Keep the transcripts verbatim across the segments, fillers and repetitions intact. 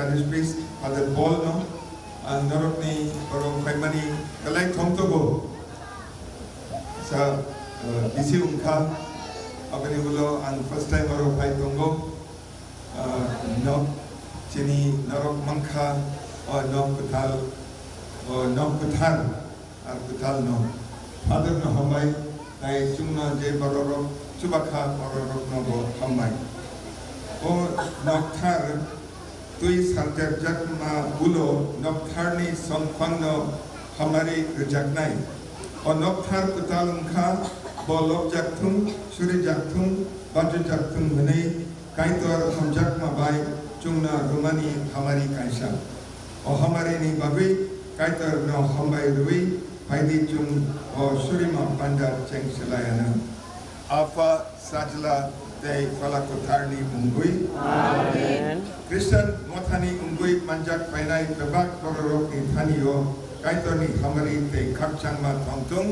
Parish priest Father Paul no, ang norokni oro phaimani belai thongtogo. Sa, eh, bisi wngkha, aboni ulo ang first time oro phai tongo. Ah, nok chini norok mankha, o nok kwthal, o nok kwthar, ar kwthal nok. Father no hambai, tai chwngno je bororok chubakha, bororokno bo hambai. O nokthar twi sarjakjakma ulo noktharni songphangno hamari rwjaknai. O nokthar kwtal wngkha, bo lobjak thung, surijak thung, bachujak thung hwnwi Kaitor hamjakma bai chwngno rwmani hamari kaisa. O hamarini bagwi Kaitorno hambai rwui phaidi chwng o surima panda cheng swlaianw. Apha, Sajla tei Phola Kwtharni mungwi. Amen. Khristan mothani wngwi manjak phainai bebak bororokni thani-o Kaitorni hamari tei khakchangma thong thung.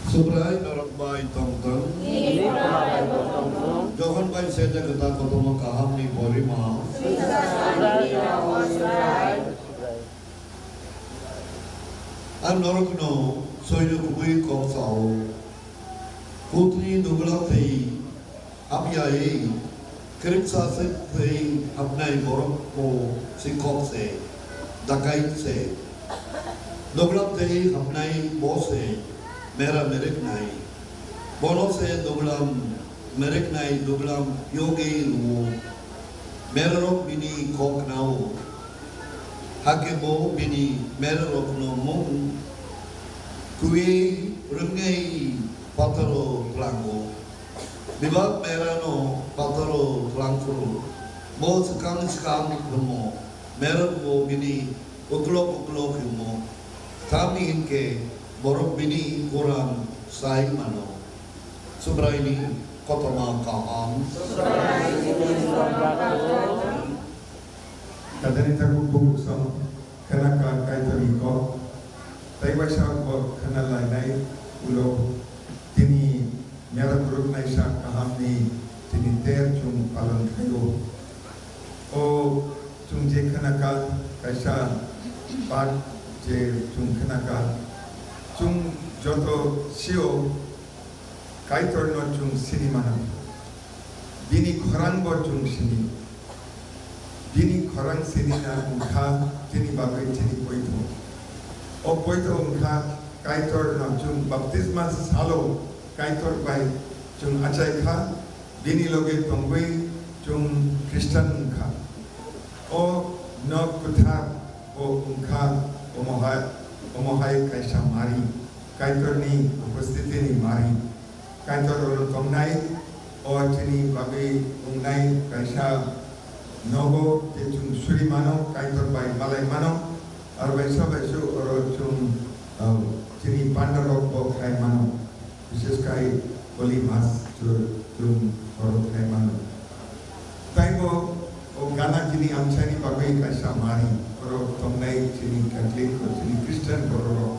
Subrai norok bai tong thung. Johon bai sejak kwtal kotorma kahamni borima. Ang norokno soino kubui kok sao. Puthni dugla tei hamyai kwrwngsa se tei hapnai borok bo sikhok se, dakai se. Dugla tei hapnai bo se mera mereknai. Bono se duglam mereknai duglam yogwi rwo. Merarok bini kok khnao. Hakhe bo bini merarokno mung twiwi rwngwi patharo twlango. Bebak merano patharo twlang phuru bo swkang swkang hwnmo, merarokbo bini uklok uklok hwnmo. Tamni hinkhe borok bini khorang sai mano. Subraini kotorma kaham. Kadani tabuk bukuksong khena ka Kaitorni kok. Tai waisa kok khena lainai ulo tini mera buruk naisa kahamni tini ter chwng palon khaio. O chwng je khena ka kaisa part je chwng khena ka chwng joto sio Kaitorno chwng sini mano. Bini khorangbo chwng sini. Bini khorang sinina wngkha chini bagwi chini poito. O poito wngkha Kaitorno chwng baptisma salo Kaitor bai chwng achai kha, bini loge tongwi chwng Khristan wngkha. O nok kwthar bo wngkha omohai, omohai kaisa mari, Kaitorni upostitini mari. Kaitor oro tongnai, o chini bagwi wngnai kaisa nogo je chwng suri mano, Kaitor bai malai mano, aro bai sa bai su oro chwng, ah, chini pandarok bo khai mano. Bishes khai Holy Mass chu chwng oro khai mano. Taibo o gana chini amchaini bagwi kaisa mari, oro tongnai chini Catholic, o chini Christian bororok,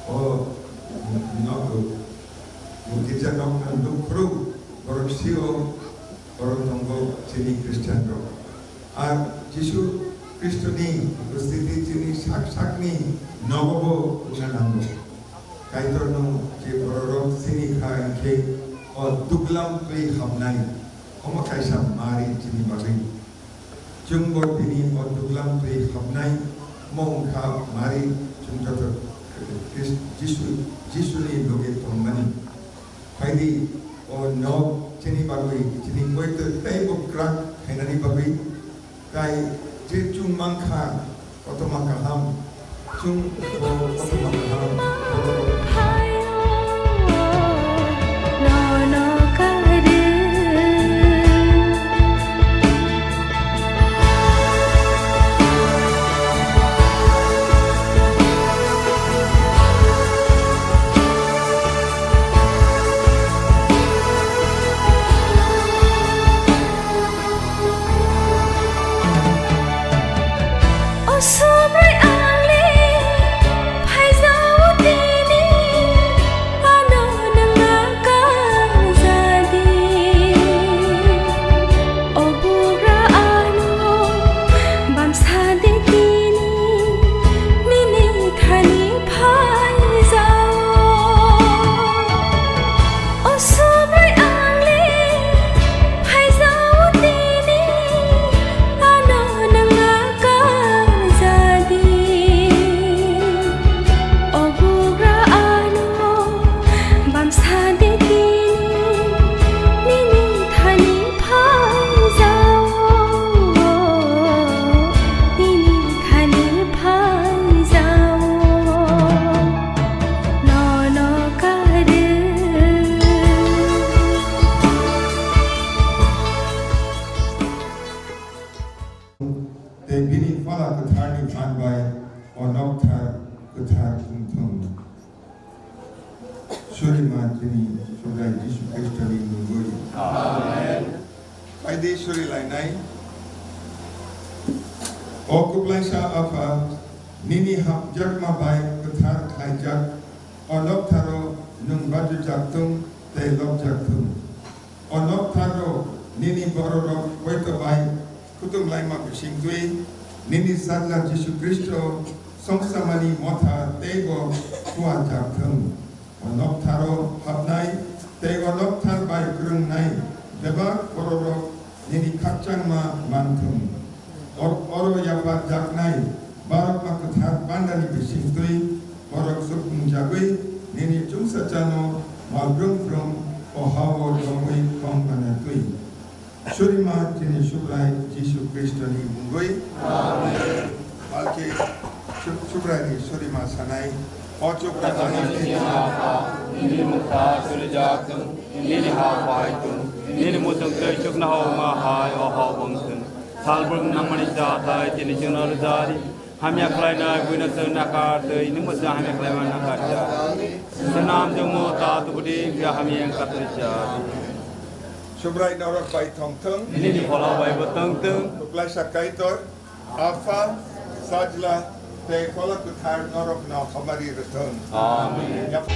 o nok, o girja nok ang duk khuru, borok sio, oro tongo chini Christian rok. Ar Jisu Khristoni upostiti chini sak sakni nogo bo wngna nango. Kaitorno je bororok sini kha hinkhe o duglam twi habnai, omo kaisa mari chini bagwi. Chwngbo bini o duglam twi habnai, omo wngkha mari chwng joto Khrist-, Jisu, Jisuni loge tongmani. Phaidi o nok chini bagwi, chini poito teibo kwrak khainani bagwi, tai je chwng mankha, kotorma kaham, chwng bo kotorma kaham, bo O Subrai angli phaijao tini, Chini Subrai Jisu Khristoni mungwi. Amen. Paidi suri lainai. O Kuplaisa Apha, nini hapjakma bai kwthar khlaijak, o noktharo nwng bachujak thung tei lobjak thung. O noktharo nini bororok poito bai kutung laima bisingtwi, nini Sajla Jisu Khristo songsamani motha teibo phuarjak thung. O noktharo hapnai tei o nokthar bai kwrwngnai bebak bororok nini khakchangma man thung. Or-, oro yapharjaknai barokma kwthar pandani bisingtwi borok chukmungjagwi nini chungsachano malbrum brum o ha-o romwi tong manatwi. Surima chini Subrai Jisu Khristoni mungwi. Amen. Balki Sub-, Subraini surima sanai. O Chukwukaisa, nini mungsa surijak thung, nini ha phai thung, nini muchung twi chuknohoma hai o ha-o wng thung. Salbrum nangmani chathai chini chwngno rwjadi. Hamya khlainai buino chwng nakar twi, nwngbo chwng hamya khlaima nakarjak. Swnam jongmo ta tubudi, hamya wng katwi cha. Subrai norok bai thong thung. Nini phola bai bo tong thung. Kuplaisa Kaitor, Apha, Sajla, tei Phola Kwthar norokno hamari rwthung. Amen. Yap-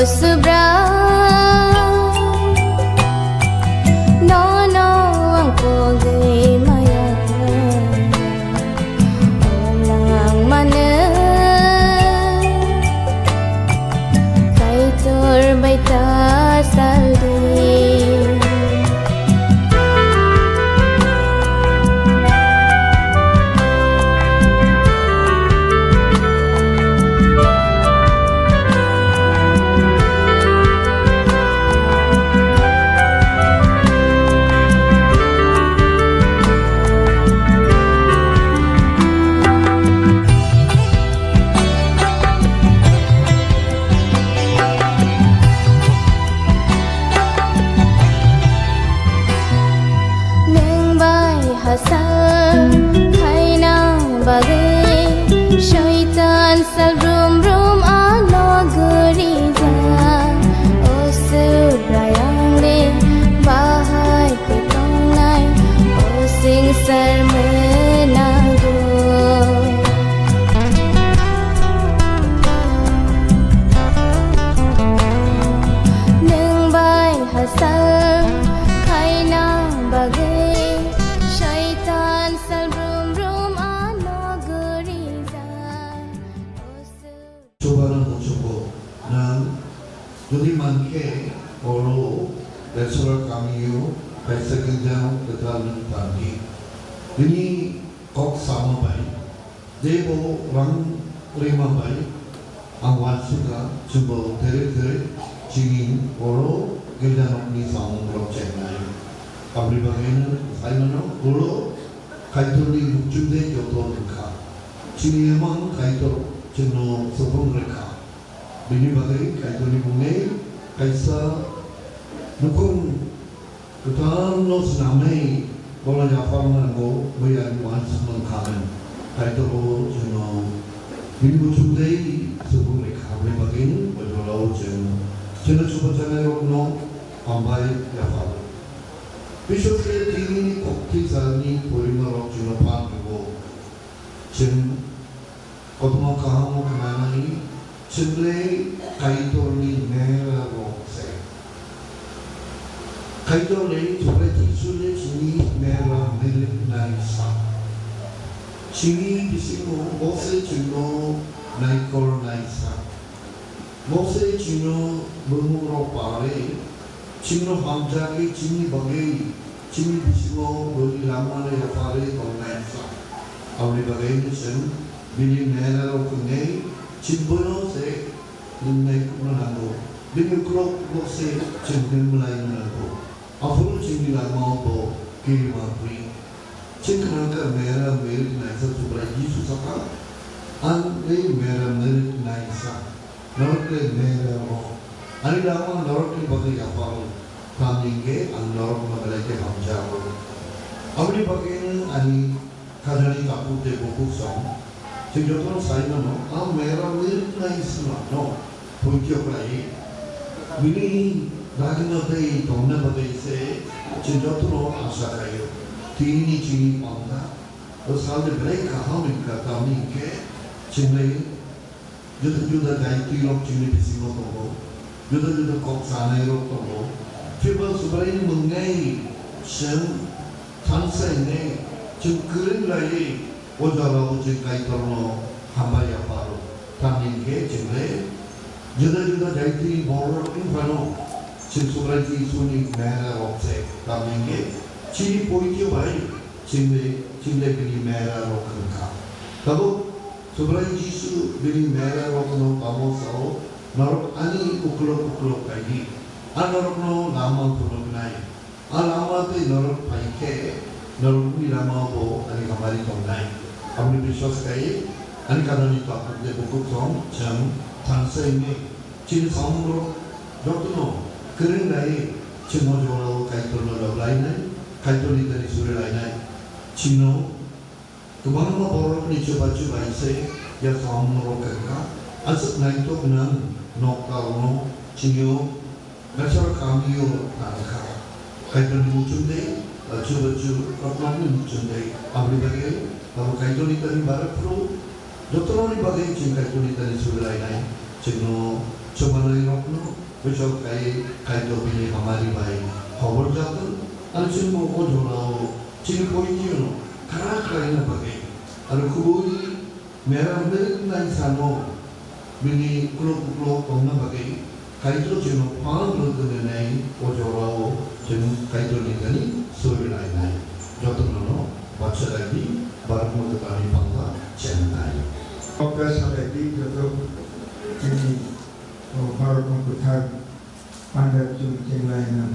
Subra, nono ang pogwi maya. Olang mane, Kaitor bai ta saldi. Nwng bai hasal khaina bagwi Soitan sal brum brum ano gurija. O Subraiyang le bahai khe tongnai, o singsar mwnago. Nwng bai hasal khaina bagwi Soitan sal brum brum ano gurija. Chubano muchungo nwng jodi mankhe oro Besora kamio kaisa girja kwtal nwng tangdi. Bini kok sama bai Jebo rang rima bai ang uansukha, chwngbo theri theri chini oro girja nokni samung rok chengnai. Aboni bagwi no sai mano, ulo Kaitorni muchungde joto wngkha. Chini emang Kaitor chwngno sopong rwkha. Bini bagwi Kaitorni mungwi kaisa nukhung Kwtalno swnamwi bono yapharma nango, bai ani uansukmung kha hwn. Kaitor bo chwngno bini muchungtwi subung rwkha, aboni bagwi bo jorao chwng chwngno chubachainairokno hambai yapharo. Bisokkhe tinini kokthwi salni porimarok chwngno phan rwo. Chwng kothoma kaham o khnanani, chwng le Kaitorni mera rok se. Kaitor le Chubai Jisu le chini mera meri nai sa. Chini bisingo bo se chwngno naikor nai sa. Bo se chwngno bumung rok pare, chwngno hamjakwi chini bagwi, chini bisingo boni lama le yapharwi tongnai sa. Aboni bagwi chwng bini mera rok wngwi chwng bono se nungnai khukna nango. Bini uklok bo se chwng nwng mlai nango. Aphuru chini lama bo kirima kwrwi. Chwng khnang kha mera meri naisa Chubai Jisu sakha, ang le mera meri naisa. Norok le mera rok. Ani lama norokni bagwi yapharo. Tamni hwnkhe ang norokno belai khe hamjago. Aboni bagwi ani khajani takhuk tei bukhuk song. Chwng jotono sai mano, a mera meri naisa no poito khlai. Bini ragna tei tongna bagwi se chwng jotono asa khaio. Tini chini pangkha. O salni belai kaham wngkha, tamni hwnkhe chwngni Juda juda jaitwi rok chini bisingo tongo, juda juda kok sanai rok tongo. Phiba Subraini mwngnai chwng thansa hwnwi chwng kwrwng laiwi o jagao chwng Kaitorno hambai yapharo. Tamni hwnkhe chwng le juda juda jaitwi borok rok wng phano chwng Subrai Jisuni mera rok se. Tamni hwnkhe chini poito bai Chini, chini bini mera rok wngkha. Tabuk Subrai Jisu bini mera rokno tamo sao, norok ani uklok uklok phaidi. A norokno lama phunuknai. A lama tei norok phai khe norokni lama bo ani hamari tongnai. Aboni biswas khai ani kanani takhuk tei bukhuk song chwng thansa hwnwi. Chini samungrok jotono kwrwng lai, chwngno jora o Kaitorno lob lainai, Kaitorni tani suri lainai. Chino kwbangma borokni chuba chubai se ya samungrok wngkha. Aswk naithok nang nokdalno chini o Besor kamio tangkha. Kaitorni muchungde, chuba chu roknokni muchungde. Aboni bagwi abo Kaitorni tani barak phuru jotononi bagwi chwng Kaitorni tani suri lainai. Chwngno chubanai rokno Bwswk khai Kaitor bini hamari bai khobor jathwng, aro chwngbo o jorao chini poitino khara khlaina bagwi, aro kubui meram berwknai samo bini ulo uklo tongna bagwi Kaitor chwngno phang rwgwinai o jorao chwng Kaitorni thani suri lainai. Jotono no bacha laidi, barokno kwtalni phangba chengnai. Okta salai di joto chini o barokno kwthar panda chwng chenglaina.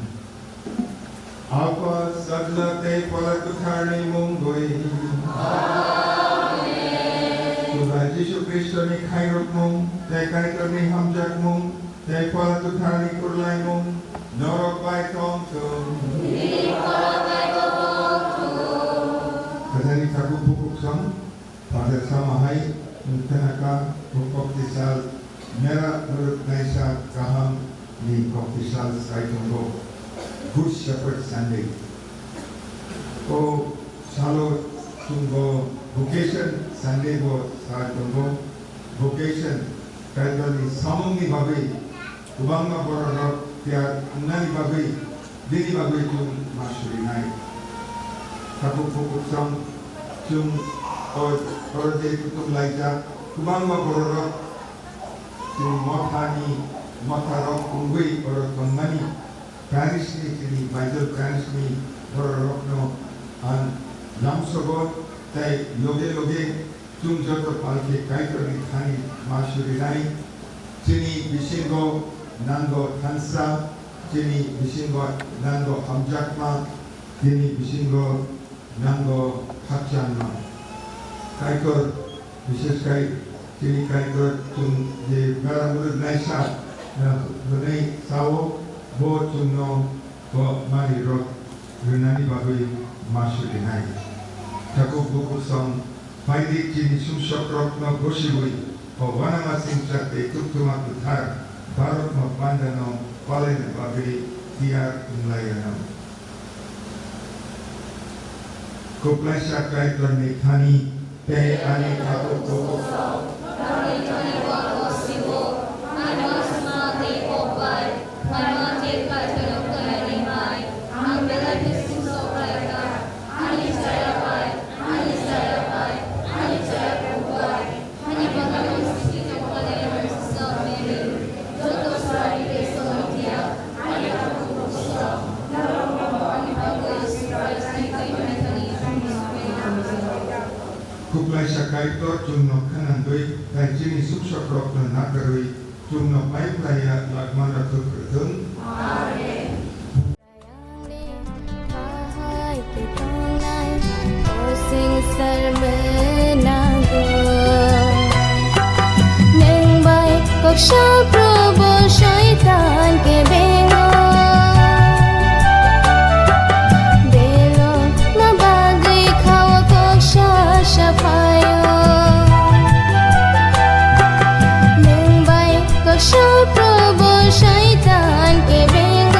Apa, Sajla tei Phola Kwtharni mungwi. Chuba Jisu Khristoni khairokmung tei Kaitorni hamjakmung tei Phola Kwtharni kurlaimung norok bai tongthung. Kwthani tabuk bukuksong. Father Samahai wngkha kha, o koktisal mera mwrwknaisa kaham ni koktisal sai tongo, Good Shepherd Sunday. O salo chwngbo Vocation Sunday bo sai tongo. Vocation Kaitorni samungni bagwi kwbangma bororok tiyar wngnani bagwi, bini bagwi chwng ma surinai. Tabuk bukuksong chwng o, oro je kutung laijak kwbangma bororok chwng mothani, motharok wngwi oro tongmani parish ni, chini Baidor parish ni bororokno ang lamsogo tei loge loge Chwng joto palkhe Kaitorni thani ma surinai. Chini bisingo nango thansa, chini bisingo nango hamjakma, chini bisingo nango khakchangma. Kaitor, biseskai chini Kaitor chwng je mera mwrwknaisa, eh, hwnwi sao, bo chwngno bo manwirok rwnani bagwi ma surinai. Tabuk bukuksong Phaidi chini sumsokrokno gosiwi, o uanama singcha tei tuktuma kwthar Bharatno pandano palaina bagwi tiyar wnglaiyano. Kwplaisa Kaitorni thani tei ani tabuk bukuksong. Kwplaisa Kaitor chwngno khanangwi tei chini sumsokrokno nakarwi chwngno pai phlaiya lagmano thwk rwthwng. Amen. Ayangni bahai khe tongnai, o singsar mwnango. Nwng bai koksa Probo Soitan kebengo. Belokma bagwi khao koksa saphaio. Nwng bai koksa Probo Soitan kebengo.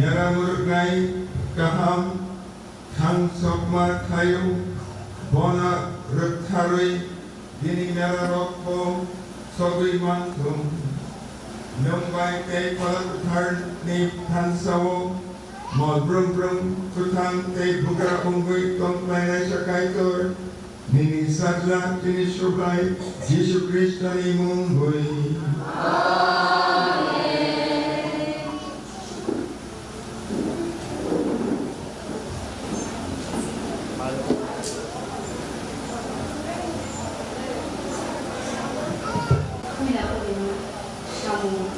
Mera mwrwknai kaham thangsokma thaio, bono rwktharwi bini merarokbo sogwi man thung. Nwng bai tei Phola Kwtharni thansao mol brum brum, kwthang tei bugra wngwi tong phlainaisa Kaitor, nini Sajla tini Subrai Jisu Khristoni mung bai. Puila puila samung.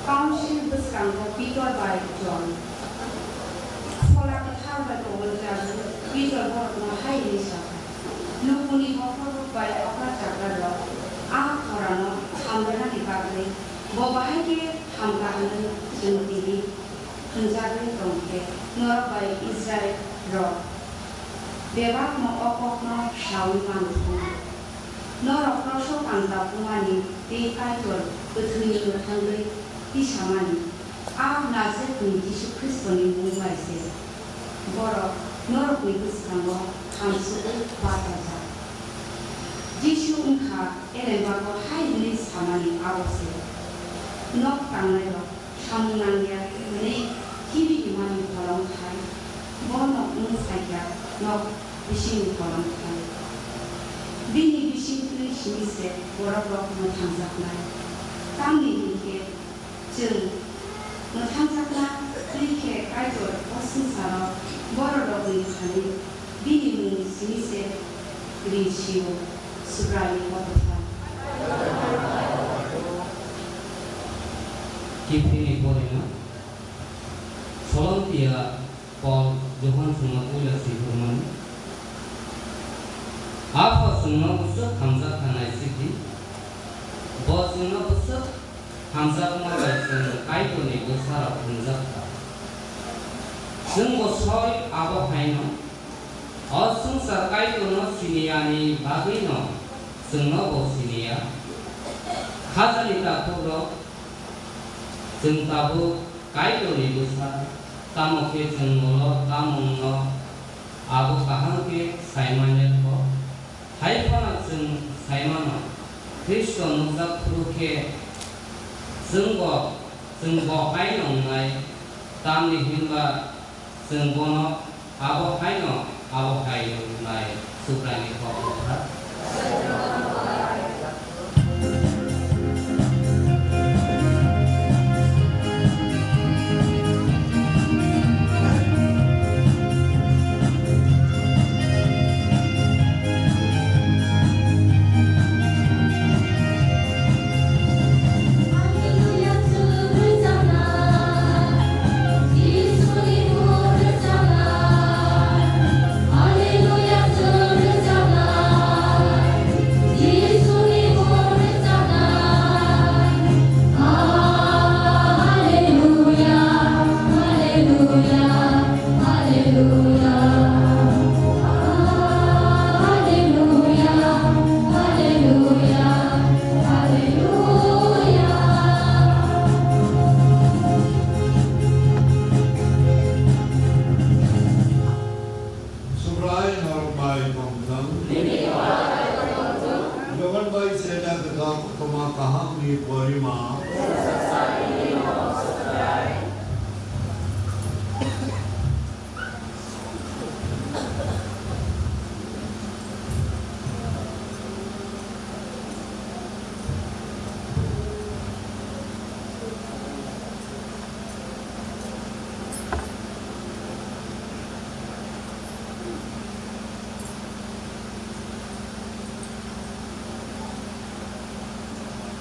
Council bwskango Pitor bai Jon. Phola Kwthar bai kobolwi rajwk Pitor borokno hai hwnwi sa kha, Lukuni bokhorok bai okra chakrarok a khorano hamrwnani bagwi bo bahai khe hamkha hwnwi chwng tini hwnjagwi tong khe, norok bai Israilrok bebakno o kokno saui man thung. Norok prosok ang tapumani tei Kaitor kwthwini mwthangwi tisamani, a Nazaretni Jisu Khristoni mung bai se. Borok norokni bwskango hamsugwi bachajak. Jisu wngkha elembago hai hwnwi samani abo se, nok tangnairok samung nangya hwnwi khibi himani bolong khai, bo nok wng saikha nok bisingni bolong khai. Bini bisingtwi simi se borokrok mwthangjaknai. Tamni hinkhe chwng mwthangjakna twi khe Kaitor o swngcharo bororokni thani bini mung simi se ring sio, Subraiyung o bwthar. Kiphilni porima. Solomtia Pol Johan chwngno puila swi hwnmani. Apha chwngno bwswk hamjak kha naisik di. Bo chwngno bwswk hamjakma bai chwng Kaitorni bwsarok hwnjak kha. Chwngbo soi abo haino. O swngchar Kaitorno siniyani bagwino chwngno bo siniya. Khajani takhukrok, chwng tabuk Kaitorni bwsa, tamo khe chwng molo tamungno abo kaham khe saimanya kho. Hai phano chwng saimano, Khristo nukjak phuru khe chwngbo, chwngbo haino wngnai, tamni hwnba chwng bono abo haino abo hai wngnai. Subraiyungni kok wngkha. Subrai norok bai tongthwng. Johan bai seta kwtal kothoma kahamni porima.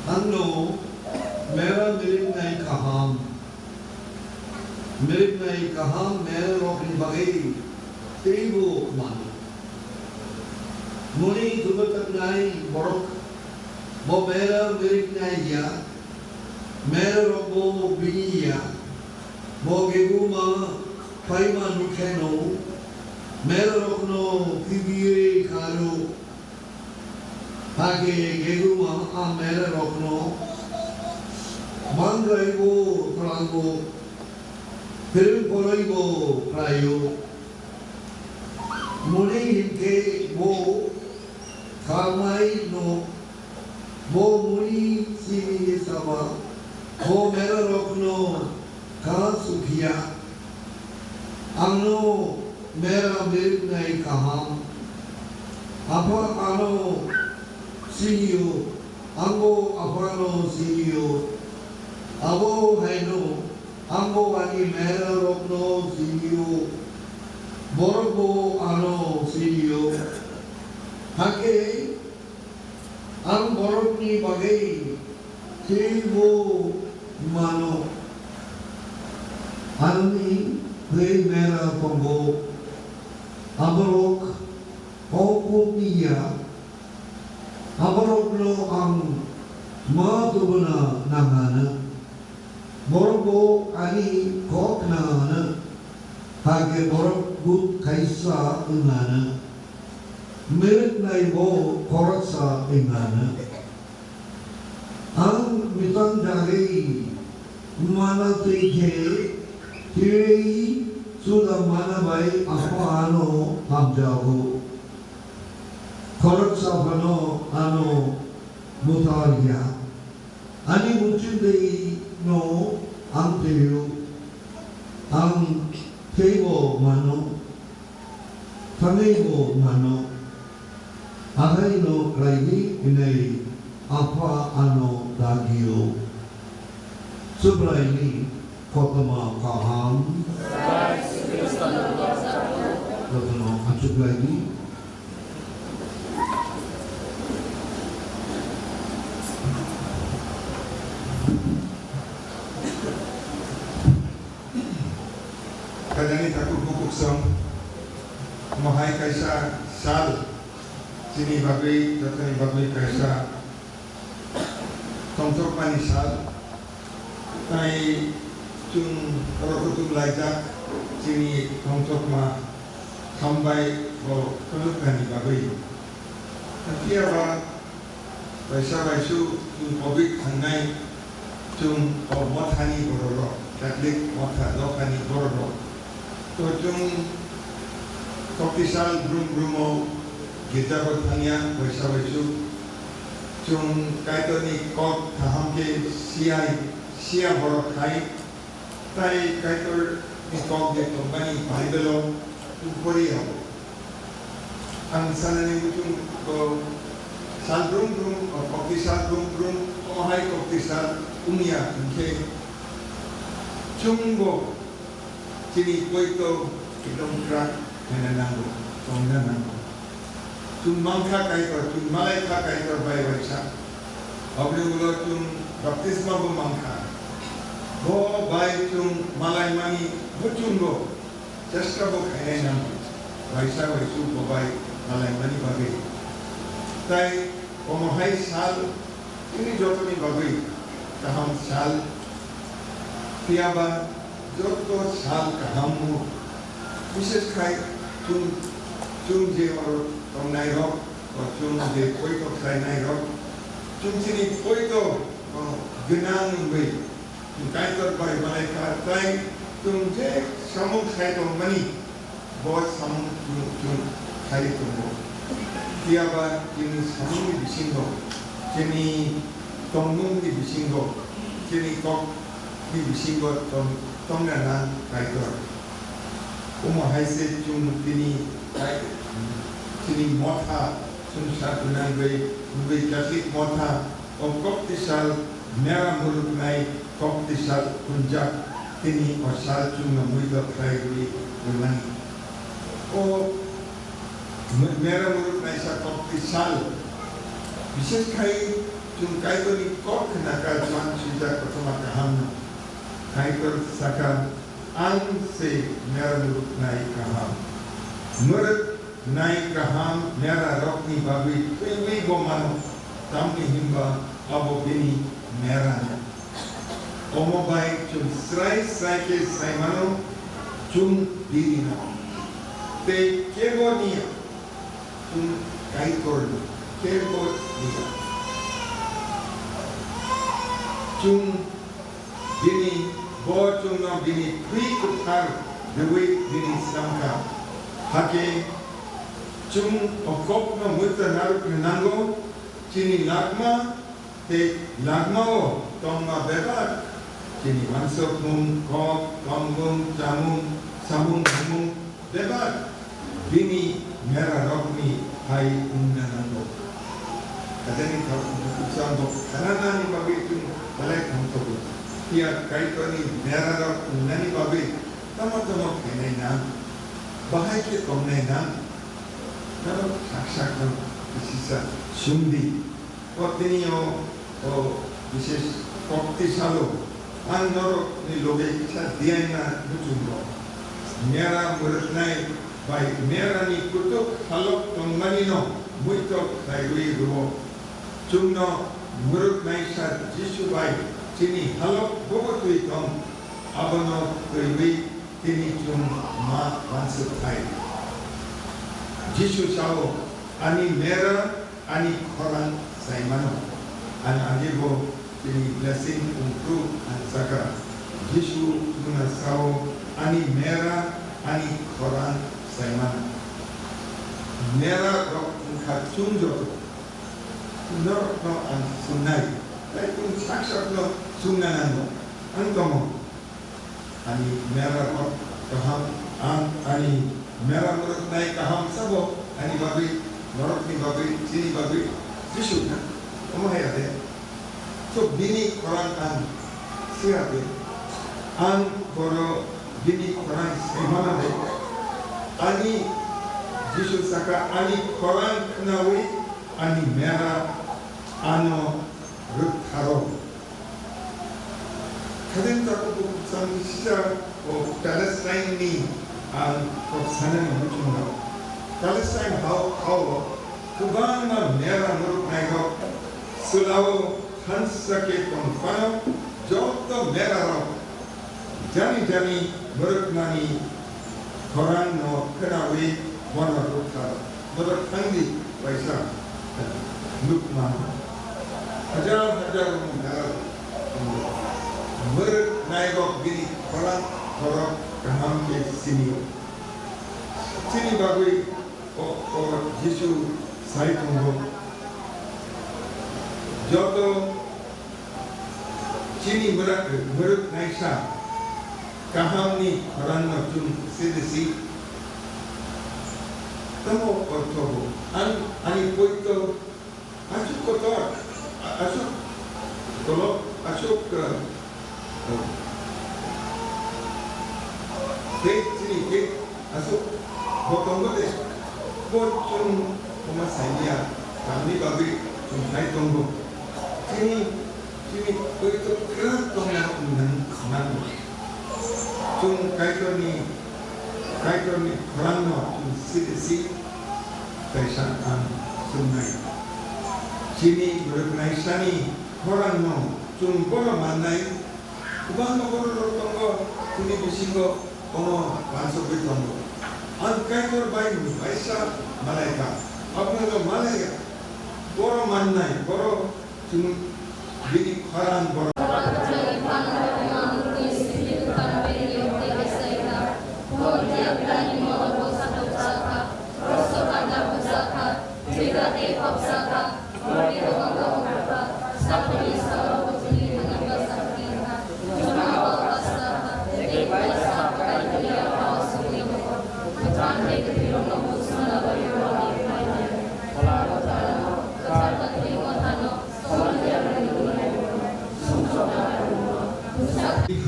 Ano mera miriknai kaham. Miriknai kaham merarokni bagwi teibo mano. Muni thubataknai borok bo mera miriknai ya, merarokbo bini ya. Bo geguma phaima nukheno merarokno khibiwi kharo. Hakhe geguma a merarokno bangwraibo twlango. Phirwi phoroi bo khlaio. Muni hinkhe bo khamai no, bo muni simi saba, bo merarokno kha sukhiya. Angno mera biriknai kaham. Apha ano sinio, angbo aphano sinio. Abo haino Angbo ani merarokno sinio, borokbo ano sinio. Hakhe ang borokni bagwi thwibo mano. Ani tei mera tongo, aborok kok kok ya, aborokno ang ma tubuna nangano. Borokbo ani kok khna hwnwi, hakhe borok but khaisa wng anw, mwrwknaibo khoroksa wng anw. Ang mwtang dagwi mana twi khe, twiwi suda mana bai Apha ano hamjago. Khoroksa phano ano buthar ya. Ani muchungtwi no ang twiwi-o, ang thwibo mano, thangwibo mano, ahaino khlaidi hwnwi Apha ano dagio. Subraini kothoma kaham. Jotono achuk laidi. Kajani thakur bukuksong, mohai kaisa sal, chini bagwi, jotoni bagwi kaisa tongthokmani sal, tai chwng oro kutung laijak chini tongthokma hambai bo phunuknani bagwi. Phiya ba waisa waisu chwng covid thangnai chwng o mothani bororok, Catholic motha dophani bororok. To chwng koktisal brum brumo girja bo thangya, waisa waisu. Chwng Kaitorni kok kaham khe siyai, siya borok khai, tai Kaitorni kok je tongmani Bible-o chwng pori abo. Ang sanani muchung ko sal brum brum, o koktisal brum brum, omo hai koktisal wngya hwnkhe chwngbo chini poito ekdom kwrak khaina nango, tongna nango. Chwng mankha Kaitor, chwng malaikha Kaitor bai waisa. Aboni ulo chwng baptisma bo mankha. Bo bai chwng malaimani bo chwngbo chesta bo khainai nango. Waisa waisu bo bai malaimani bagwi. Tai omo hai sal chini jotoni bagwi kaham sal. Phiya ba joto sal kaham o, bishesh khai chwng, chwng je oro tongnai rok, o chwng je poito khlainai rok, chwng chini poito, o, gwnang wngwi Kaitor bai malaikha tai chwng je samung khai tongmani, bo samung chwng, chwng khai tongo. Phiya ba chini samungni bisingo, chini tongmungni bisingo, chini kokni bisingo tong-, tongna nang Kaitor. Omo hai se chwng tini Kai-, chini motha chwng sa gwnang bai wngwi Catholic motha o koktisal mera muluknai koktisal hwnjak, tini o sal chwngno muido khlaiwi rwmani. O me-, mera muluknaisa koktisal, bishesh khai chwng Kaitorni kok khna kha Johan swijak kothoma kahamno. Kaitor sakha, "Ang se mera muluknai kaham." Mwrwk nai kaham mera rokni bagwi thwiwi bo mano, tamni hinba abo bini mera no. Omo bai chwng srai srai khe sai mano, chwng bini no. Tei kebo niya, chwng Kaitor no, kebo niya. Chwng bini Bo chwngno bini thwi kwthar rwui bini slamkha. Hakhe chwng o kokno muitu narwkna nango, chini lakma tei lakmao tongma bebak, chini uansukmung, kok, tongmung, chamung, samung, humung, bebak bini merarokni hai wngna nango. Ajani thok bukuchang bo khananani bagwi chwng belai thangthogo. Phiya Kaitorni merarok wngnani bagwi tamo tamo khainai nang, bahai khe tongnai nang, norok sak sakno kisisa sumdi. O tini o, o bises kokti salo, ang norokni loge kisa diyaina muchungo. Mera mwrwknai bai merani kutuk halok tongmanino muitok khlaiwi rwo. Chwngno mwrwknaisa Jisu bai chini halok bobo twi tong, abono twiwi tini chwng ma uansuk thai. Jisu sao, "Ani mera ani khorang saimano." Ani agi bo tini blessing wngkru ang saka. Jisu chwngno sao, "Ani mera ani khorang saimano." Mera rok wngkha chwng joto. Norokno ang swngnai, tei chwng sak sakno swngna nango. Ang tongmo. Ani mera rok kaham, ang ani mera mwrwknai kaham sabo ani bagwi, norokni bagwi, chini bagwi Jisu kha. Omo hai ade. So bini khorang ang siya de. Ang boro bini khorang saimana de. Ani Jisu saka ani khorang khnawi ani mera ano rwktharo. Khadeng takhuk bukhuk chang sisa o Palestine ni ang kok sanani muchungo. Palestine hao, hao kwbangma mera mwrwknairok swlao thansa khe tong phano joto merarok jani jani mwrwknani khorangno khnawi bono rwkha. Borok thangdi waisa nukmano. Hajar hajar mera tongo. Mwrwknairok bini khorang borok kaham khe sinio. Chini bagwi o, o Jisu sai tongo. Joto chini mwrwk, mwrwknaisa kahamni khorangno chwng sede si. Tamo ortho bo ang ani poito aswk kotor, a-, aswk kolok, aswk, uh, uh, faith chini faith aswk bo tongo de, bo chwng omo saimya, tamni bagwi chwng hai tongo. Chini, chini poito kwrak tongna wng nang, nango. Chwng Kaitorni, Kaitorni khorangno chwng siri si kaisa ang swngnai. Chini mwrwknaisani khorangno chwng bono mannai. Kwbangma bororok tongo, chini bisingo bono wansugwi tongo. Ang Kaitor bai waisa malaikha, abono malaiya. Boro mannai, boro chwng bini khorang boro.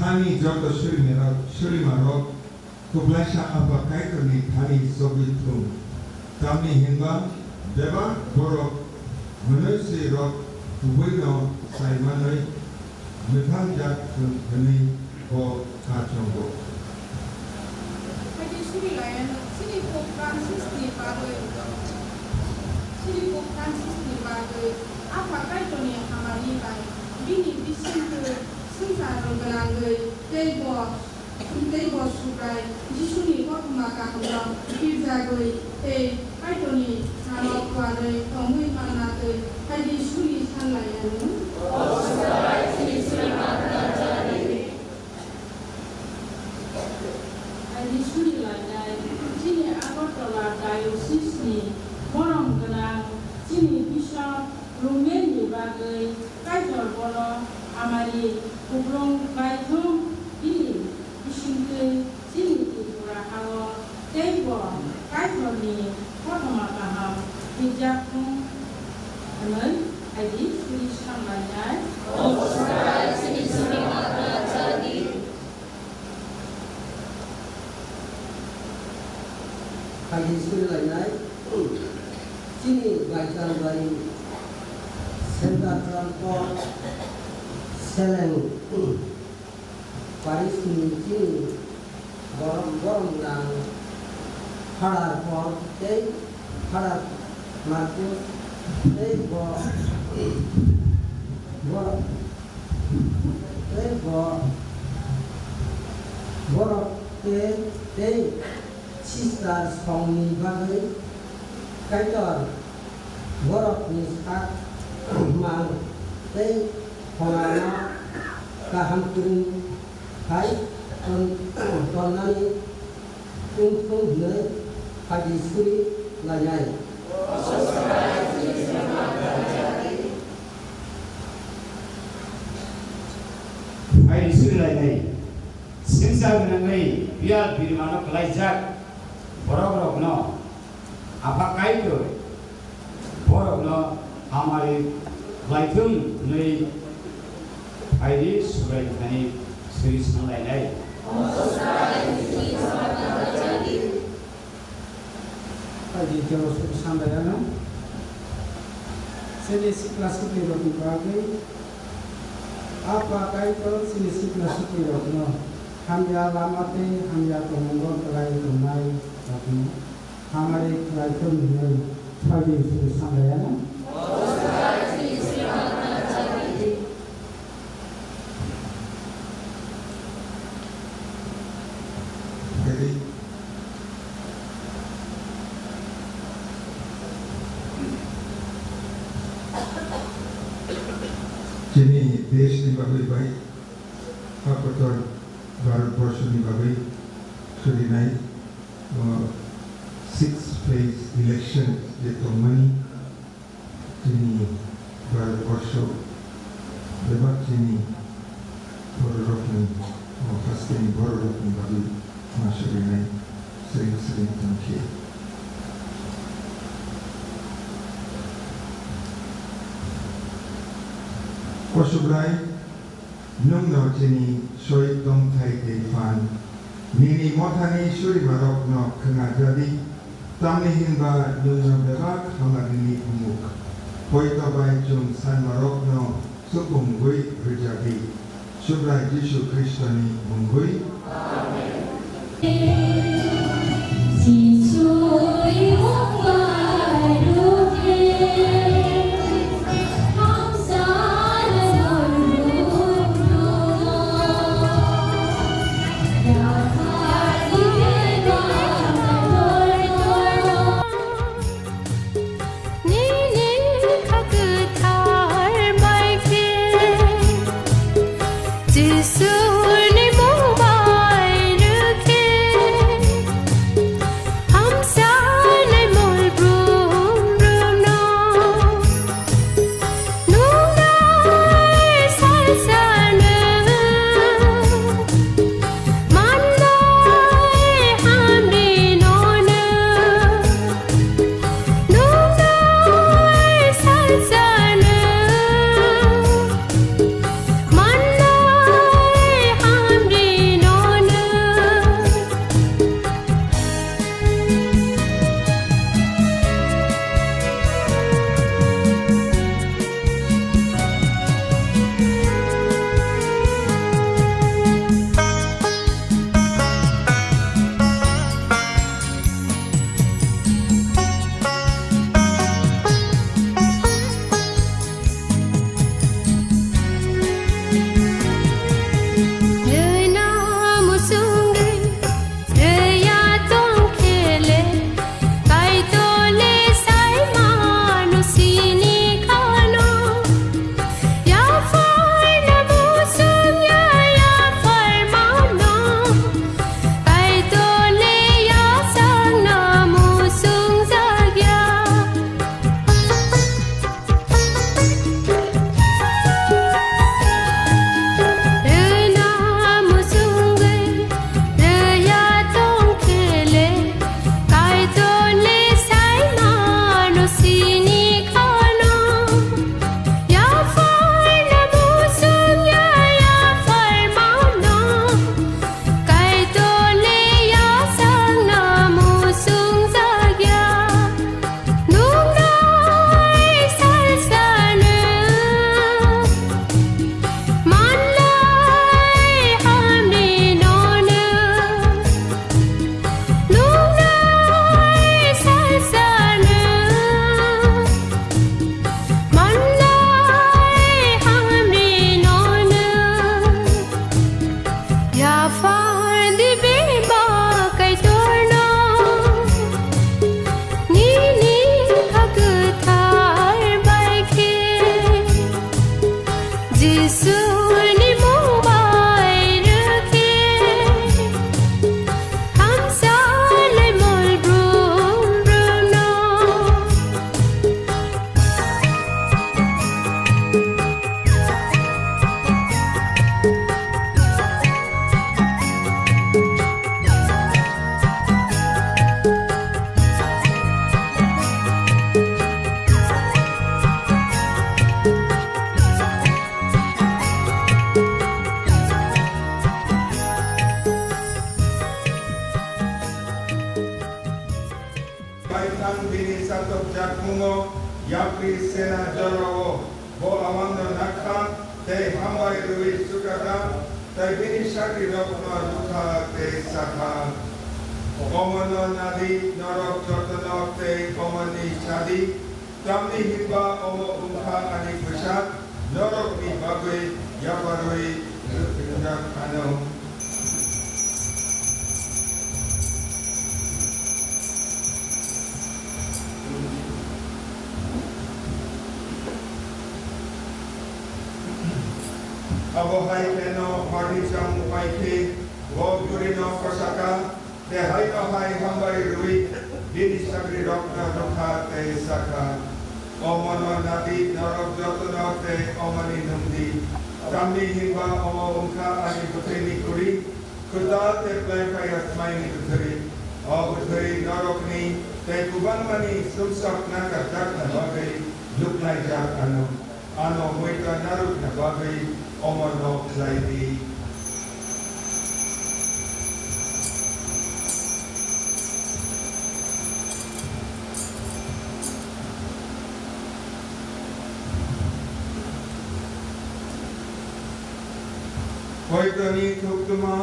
Hani joto surimarok, surimarok, Kwplaisa Apha Kaitorni thani chogwi thung, tamni hinba bebak borok mwnwi swi rok kubuino sai manwi mwthang jak thung hwnwi bo kha chongo. Haikhe suri lai ano, chini Pope Francis ni bagwi, chini Pope Francis ni bagwi Apha Kaitorni hamari bai bini bisingtwi swngchar rwgwnangwi tei bo Tei bo Subrai Jisuni kothoma kahamno pirjagwi tei Kaitorni thano phuarwi tongwi manna twi hai Jisuni san lai anw. O Subrai, chini suri ma khna jani. Kisa rwngmani bagwi Kaitor bono hamari kupulung bai thung, bini bisingtwi chini Tripura ha-o teibo Kaitorni kothoma kaham phikjak thung hwnwi phaidi suri swrang lainai. Phaidi suri lainai. Chini Baithalbai Center Trump Seleng Paris ni chini borom borom nang Phadar Paul tei Phadar Marcus tei bo, bo, tei bo, borok tei, tei Sister songni bagwi Kaitor borokni sak mang tei pholano kaham kwrwng khai ton-, tonnani wngthung hwnwi phaidi suri lainai. Phaidi suri lainai. Singsa gwnangwi biyal birimano kwlaijak borokrokno Apha Kaitor borokno hamari khlaithung hwnwi phaidi Subrai Bwthani suri swrang lainai. Phaidi jora suri swrang lainai. Chini sikla siklirokni bagwi Apha Kaitor chini sikla siklirokno hamya lama tei hamya tongmungo kwlai tongnai rokno hamari khlaithung hwnwi phaidi suri swrang lainai. Chini deshni bagwi bai, ha kotor Bharat borshoni bagwi surinai, o, six phase election je tongmani, chini Bharat borsho bebak chini bororokni, o, hasteni bororokni bagwi ma surinai sring sring tongkhe. O Subrai, nwngno chini soi tongthai tei phan, nini mothani surimarokno khwnajadi, tamni hinba nwngno bebak hamarini umuk. Poito bai chwng sanmarokno supungwi rwjadi. Subrai Jisu Khristoni mungwi. Nini kha kwthar bai khe, Jisuni mung bai rw khe, Kha, tei bini sagrirokno rwkha tei sakha, "Omono nadi, norok jotono tei omoni sadi, tamni hinba omo wngkha ani bwsak, norokni bagwi yaparwi rwkjak ano." Abo hai kheno horni chamung pai khe bo burino kosa kha, tei haino hai hambai rwui bini sagrirokno rwkha tei sakha, "Omono nadi, norok jotono tei omoni nungdi, tamni hinba omo wngkha ani bwthwini kuri, kwtal tei klai phaiya smaini bwthwi. O bwthwi norokni tei kwbangmani sumsok nakarjakna bagwi luklaijak ano." Ano muitu narwkna bagwi omono khlai di. Poitoni thuktuma.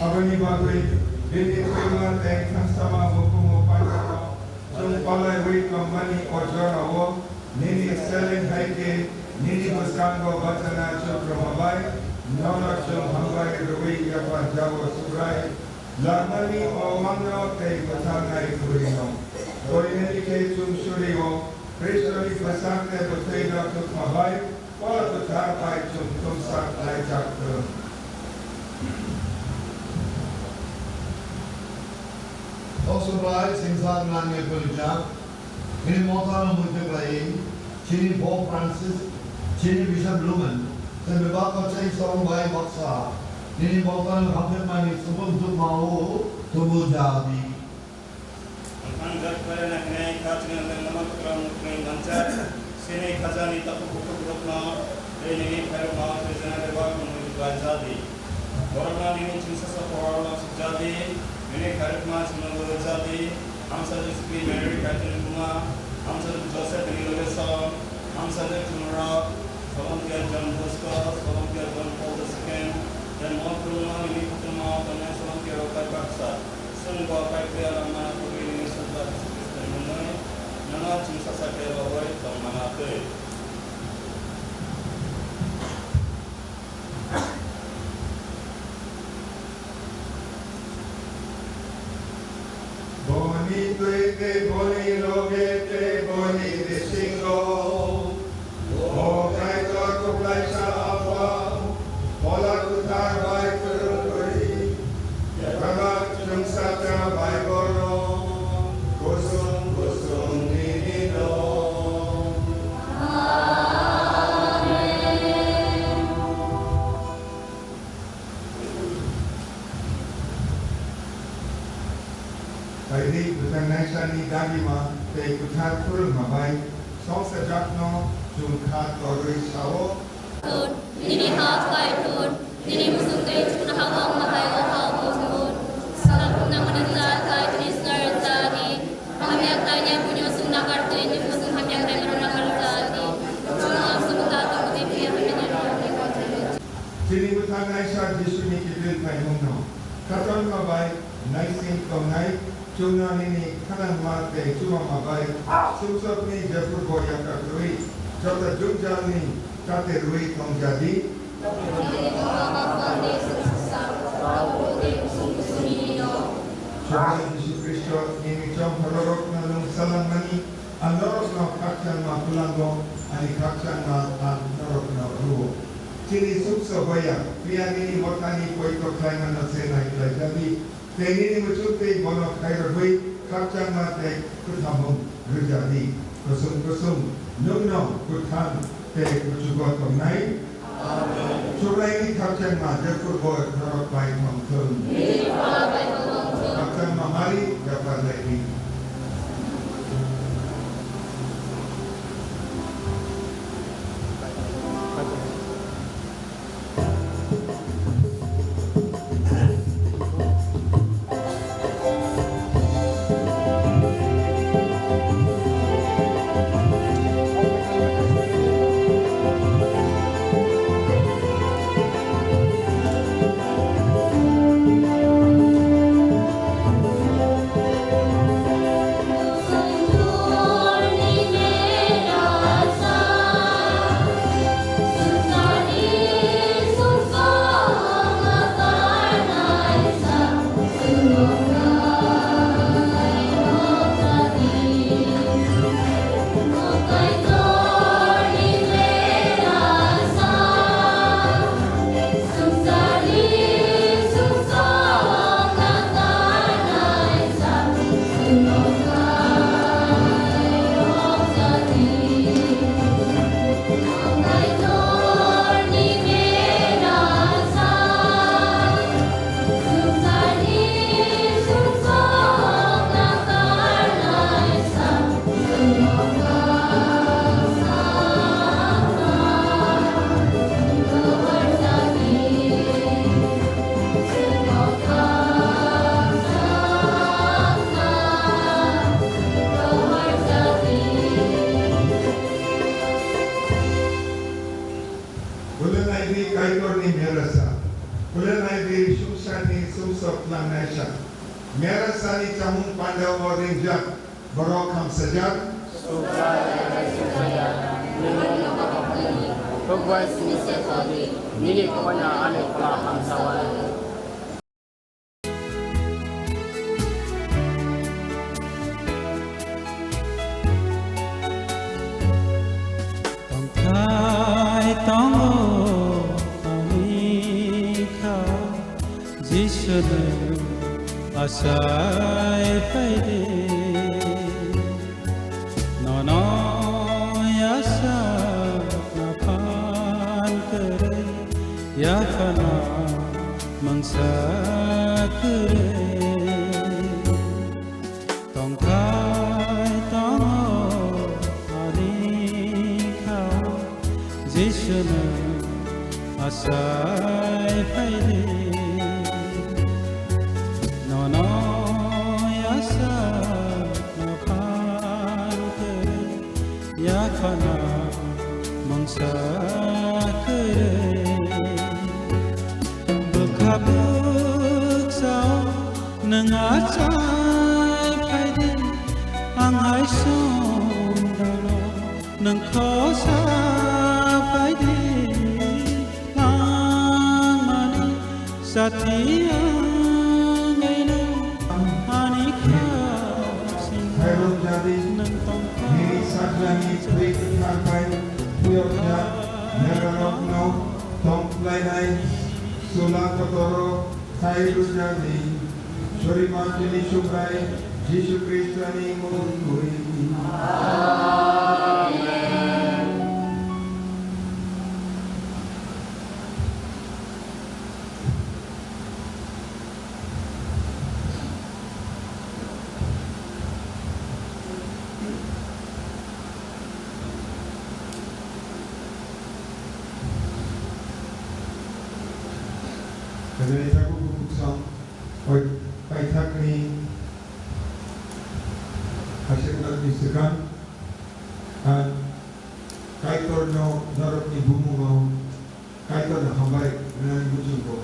Aboni bagwi bini thwima tei thangsama bukumu pandano chwng palaiwi tongmani o jorao nini seleng hai khe nini bwskango bachana chukruma bai nono chwng hambai rwui yapharjago, Subrai. Langmani o mangno tei bwtharnai kwrwino. Toinani khe chwng surio Khristoni bwsak tei bwthwino thukma bai Pol bwthar bai chwng thumsa khlaijak thung. O Subrai, singsa gwnangni phorijak, nini mothano muitu khlaiwi, chini Pope Francis, chini Bishop Lumen, tei bebak kochai song bai baksa, nini mothano hamjakmani supung thukma-o tubu ja di. Ang jak khlai na hwnwi kha chini ang nang naman tukra mukni nangcha, sini khajani takhuk bukhuk rokno, tei nini khairokma twijlana bebak mungwi khlai ja di. Borokno nini chwngsasa pohor no sukja di, nini khairokma chwngno bo rwja di, hamsajwk Sri Mary Kaitorni buma, hamsajwk Joseph bini loge song, hamsajwk chwngno rok, Solomon John Bosco, Solomon John Paul the second, tei mo kwrwngno nini kuthumao tongnai Solomon rok bai baksa. Chwng bo Kaitor langmano tubui nini Phuarjak Jisu Khristoni mungwi nono chwngsacha khe lobwi tongmano twi. Boni twi tei boni loge tei boni bisingo. O Kaitor kwplaisa Apha, Phola Kwthar bai kwrwngwi, Kwbangma chwngsacha bai borok kusung kusung nini dong. Amen. Phaidi, bwthang naisani dagima tei kwthar phwrwngma bai songchajakno chwng kha torwi sao. Thun, nini ha phai thun, nini bwswk tei chuknoha wng ma hai o ha o thun. Salbrum nangmani cha khlai tini snar cha di. Hamya khlainai buino chwng nakar twi, nini bwswk hamya khlaimano nakar cha di. Chwng ang subuta tongmani phiya hamya ni rok. Chini bwthang naisa Jisuni kiphil phaimungno khatorma bai naising tongnai, chwngno nini khanangma tei chubama bai sumsokni jephurbo yakarwi joto jwngjalni kate rwi tongjadi. Chwrai Jisu Khristo nini chongthorrokno nwng swlangmani, ang norokno khakchangma phulango, ani khakchangma ang norokno rwo. Chini suksa boya, phiya nini mothani poito khlaimano se nai khlai jadi, tei nini muchuk tei bono khairogwi khakchangma tei kwthamung rwja di. Kusum kusum nwngno kwthang tei kuchugo tongnai. Amen. Chwraini khakchangma jephuru bo norok bai tongthung. Khakchangma Mari yaphar lai di. Kulenai di Kaitorni merasa, kulenai di sumsani sumsok langnaisa. Merasani chamung pandao ringjak, borok hamsajak. Sukbai sini se kodi, nini koina ani phola hamsawani. Tongthai tongo tongwi kha, Jisu nwng achai phaidi. Nono yasa phan kwrwi, yaphano mungsa kwrwi. Tongthai tongo ani kha, Jisu nwng achai phaidi. Nono yasa phan kwrwi, yaphano mungsa kwrwi. Bwkha bwksa o nwng achai phaidi, ang hai songdalo nwng khosa phaidi. Langmani sati wngwino ani khasing Khairok jadi, nwng tongkha. Nini sajlani twi kwthar bai phiyokjak merarokno tong khlainai chwla kotoro khai rwjadi. Soriman chini Subrai Jisu Khristoni mungwi. Amen. Kadai tabuk bukhuk song, oi, paithakni hasiknakni swkang, ang Kaitorno norokni bumungo Kaitorno hambai rwnani muchungo.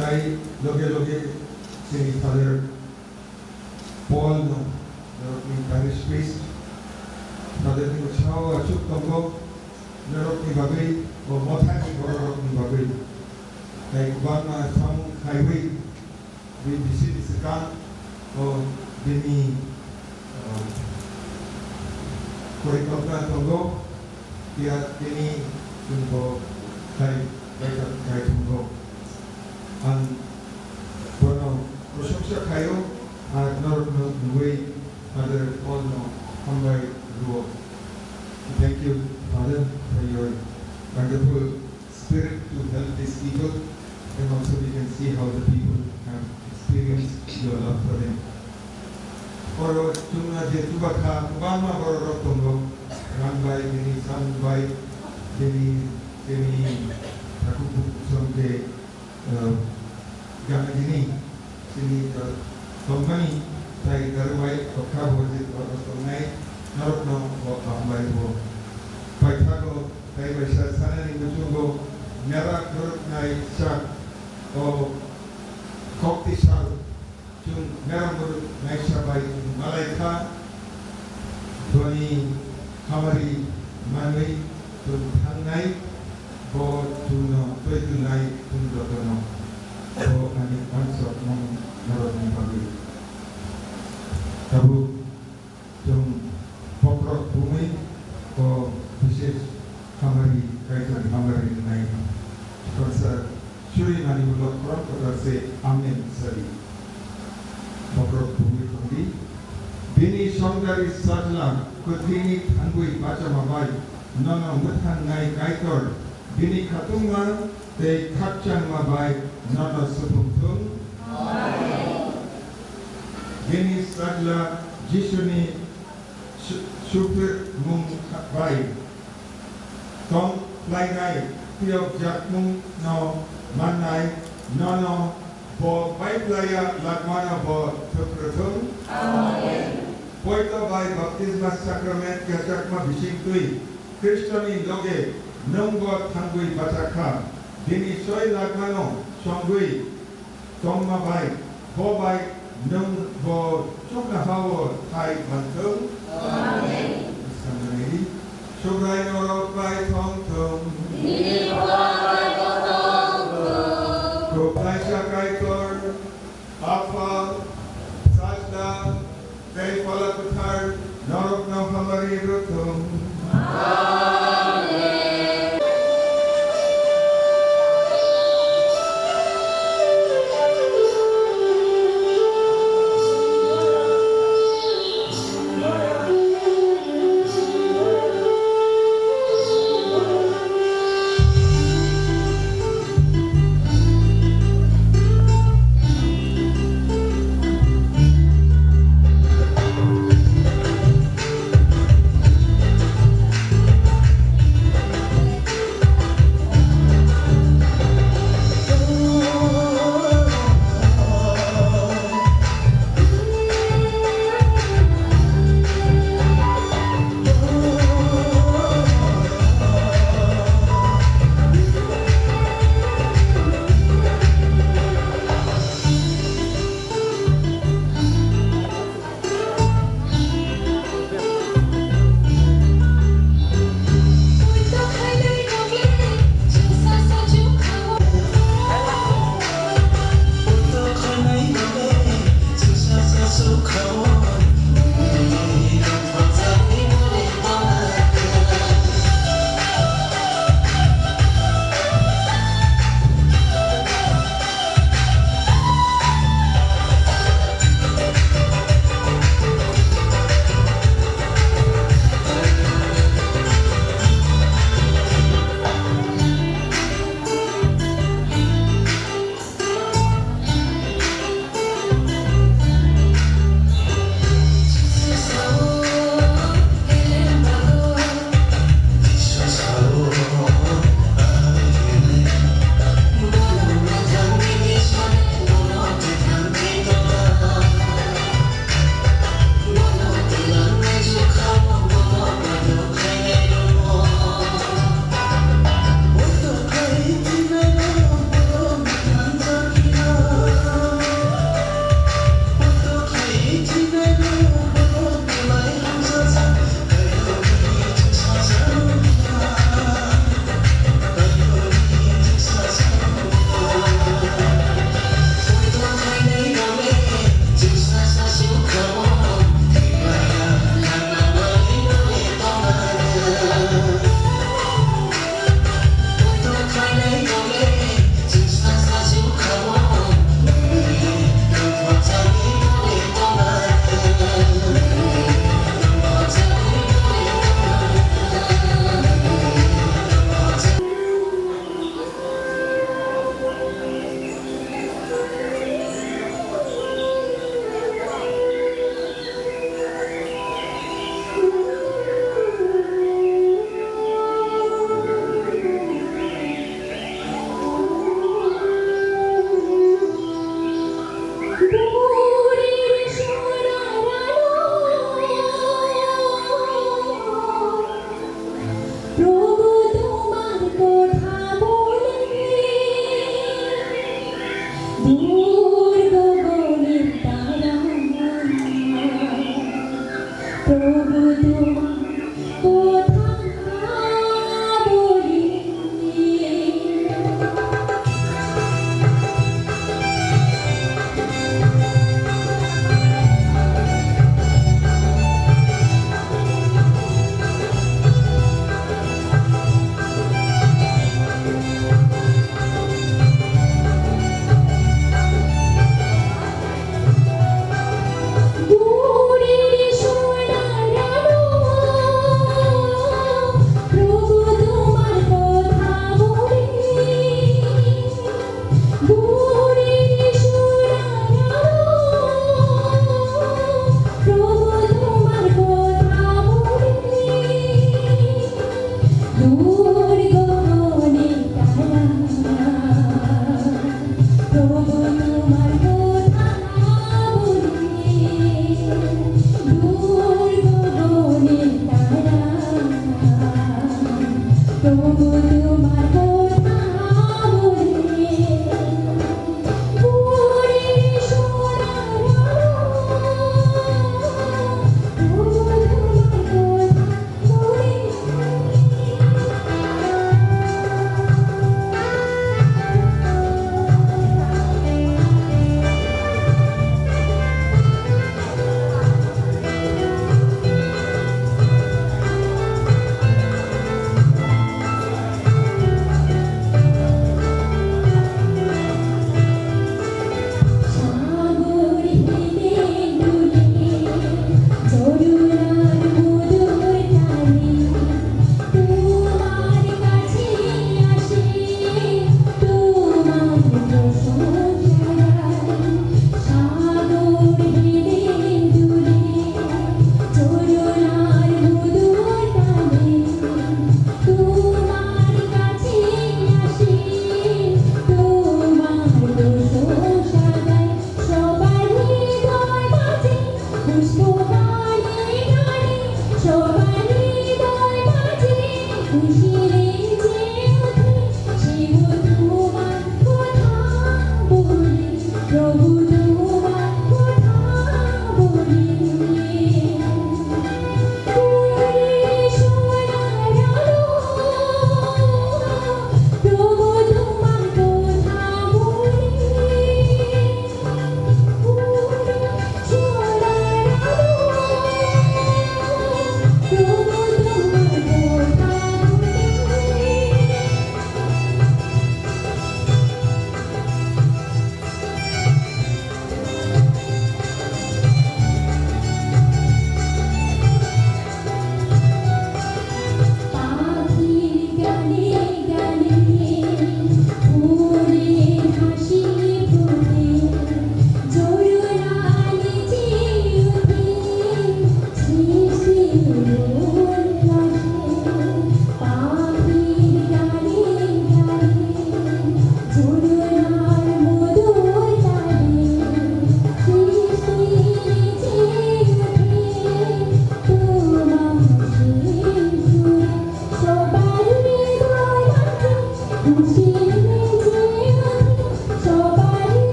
Tai loge loge chini Father Paul no norokni parish priest, Father ni bwsao aswk tongo, norokni bagwi, o mothani bororokni bagwi. Tei kwbangma samung khaiwi, bini bisini swkang, o bini, o, porikalpna tongo, phiya tini chwngbo khai, khai, khai tongo. Ang bono prosongsa khaio, ar norokno nugwi Father Paul no hambai rwo. Thank you, Father, for your wonderful spirit to help these people. And also we can see how the people have experienced your love for them. Oro chwngno je chuba kha, kwbangma bororok tongo. Rang bai, bini samung bai, bini, bini takhuk bukhuk song je, eh, gana gini, chini, eh, tongmani, tai darwai, kokha bo je, eh, tongnai, norokno bo hambai bo. Paithago, tai bai sa sanani muchungo, mera khoroknai sak, o, khokti sal, Chwng merom borok naisa bai malai kha, boni hamari manwi chwng thangnai, bo chwngno twi twlai chwng jotono. Bo ani uansukmung norokni bagwi. Tabuk Chwng bokhorok bumui o bishesh hamari, Kaitor hamari rwnai. Khoroksa suri mani ulo khorang kwtal se amen sadi. Bokhorok bumui thangdi. Bini songdari sajla kwthwini thangwi bachama bai nono mwthangnai Kaitor, bini khatungma tei khakchangma bai nono supung thung. Amen. Bini sajla Jisuni su-, suphirmung bai tong khlainai phiyokjakmung no mannai nono bo bai khlaiya lakmano bo thwk rwthwng. Amen. Poito bai baptisma sacrament kechakma bisingtwi Khristoni loge nwngbo thangwi bachakha. Bini soi lakmano songwi tongma bai, bo bai nwng bo chuknohao thai manthwng. Amen. Swkang nai di. Subrai norok bai thong thung. Bini bukhuk bai bo thong thung. Khwplaisa Kaitor, Apha, Sajla, tei Phola Kwthar norokno hamari rwthwng. Amen.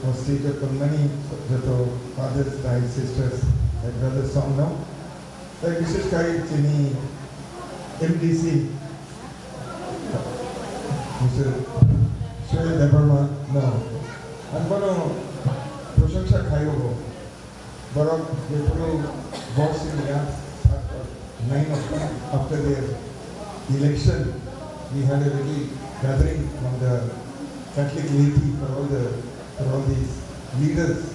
Hostage of many, joto fathers, died, sisters and brothers song now. Tei bishesh kai chini M D C, Mister Suel Debbarma, no. Ang bono prosongsa khaio bo. Borok jephuru boss in ya, nine o'clock after their election, we had a little gathering from the Catholic laity for all the, for all these leaders.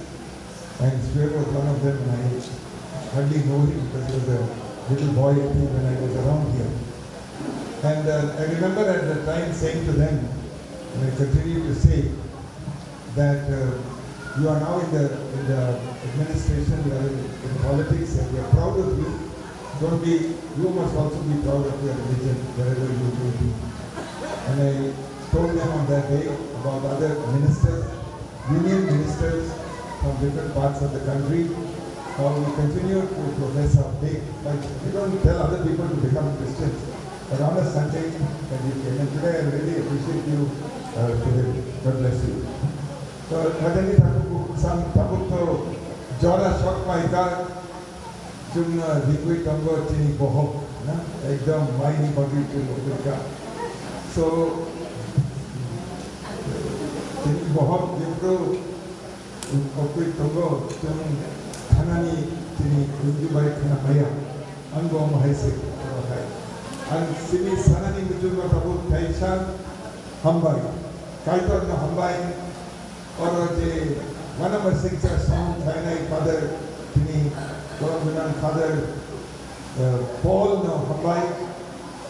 And Suel was one of them, and I hardly know him because he was a little boy, I think, when I was around here. And, uh, I remember at that time saying to them, and I continue to say, that, uh, you are now in the, in the administration, you are in, in politics, and we are proud of you. Don't be, you must also be proud of your religion, wherever you may be. And I told them on that day about other ministers, union ministers from different parts of the country, Now we continue to profess our faith, but we don't tell other people to become Christians. But on a Sunday, when you came in today, I really appreciate you uh, today. God bless you. So, kadani tabuk sam tabuk to jora shock paika, chung uh, rigui tongo chini bohok, na? Ekdom maini bagi chung paika. So, chini bohok jebro Okwi tongo, chwng thanani chini wngwi bai khna maya. Ang bo omo hai se oro hai. Ang simi sanani muchungo tabuk thaisa hambai. Kaitorno hambai. Oro je wanama siksa song thainai Father, chini borok gwnang Father, eh, Paul no hambai,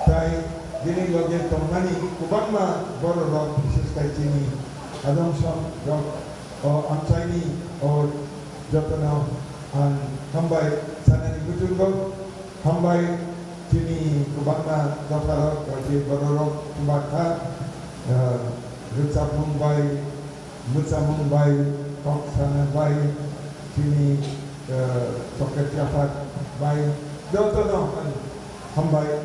tai bini loge tongnani kwbangma bororok, bises khai chini adamsong rok, o amchaini o jotono ang hambai sanani muchungo, hambai chini kwbangma dopharok, tei bororok kwbangkha, eh, rwchapmung bai, mwsamung bai, kok sana bai, chini, eh, Chokret Yaphat bai, jotono ang hambai.